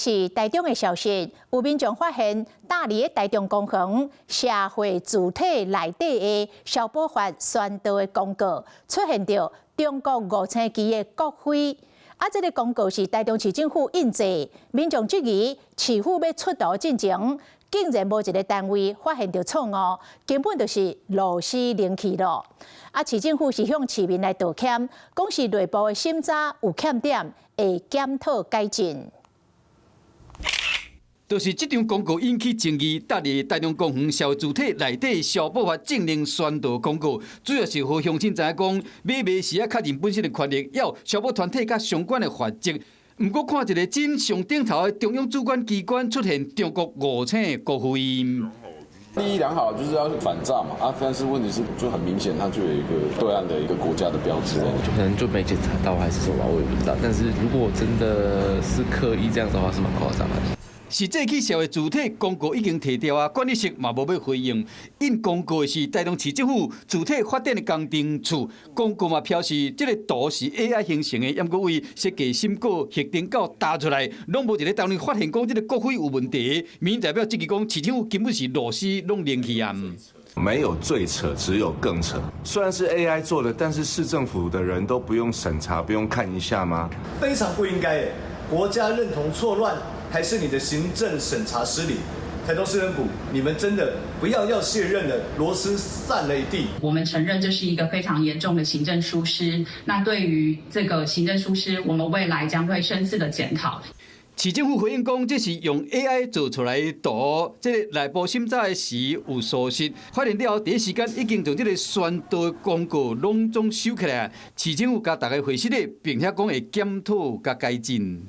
是台中的消息，有民眾發現，大里的台中公園社會主體內底的消保法宣導的廣告，出現著中國五星旗的國徽。啊，這個廣告是台中市政府印製，民眾質疑市府欲出圖進前，竟然無一个單位發現著錯誤，根本就是螺絲冷去囉。啊，市政府是向市民來道歉，講是內部的審查有欠點，會檢討改進。就是這張廣告引起爭議，搭佇台中公園社會主體內底消保法政令宣導廣告，主要是予鄉親知影講買賣時愛確認本身的權益，猶有消保團體佮相關的法則。毋過看一个真上頂頭的中央主管機關出現中國五星國徽。立意良好，就是要反詐嘛啊！但是問題是，就很明顯，它就有一個對岸的一個國家的標誌，就可能就沒檢查到還是什麼，我也不知道。但是如果真的是刻意這樣的話，是蠻誇張的。實際去社會主體廣告已經提掉啊，管理室嘛無欲回應。印廣告的是台中市政府主體發展的工程處，廣告嘛表示這个圖是 AI 形成的，毋過為設計審稿、核定到打出來，攏無一个單位發現講這个國徽有問題。民意代表質疑講，市政府根本是螺絲攏冷去啊！沒有最扯，只有更扯。雖然是 AI 做的，但是市政府的人都不用審查，不用看一下嗎？非常不應該，國家認同錯亂，還是你的行政審查失禮？台中市政府，你們真的不要要卸任了，螺絲散了一地。我們承認這是一個非常嚴重的行政疏失。那對於這個行政疏失，我們未來將會深思的檢討。市政府回應講，這是用 AI 做出來的圖，這個內部審查的時有疏失，發現了後，第一時間已經將這个宣導廣告攏總收起來。市政府共大家回釋的，並且講會檢討佮改進。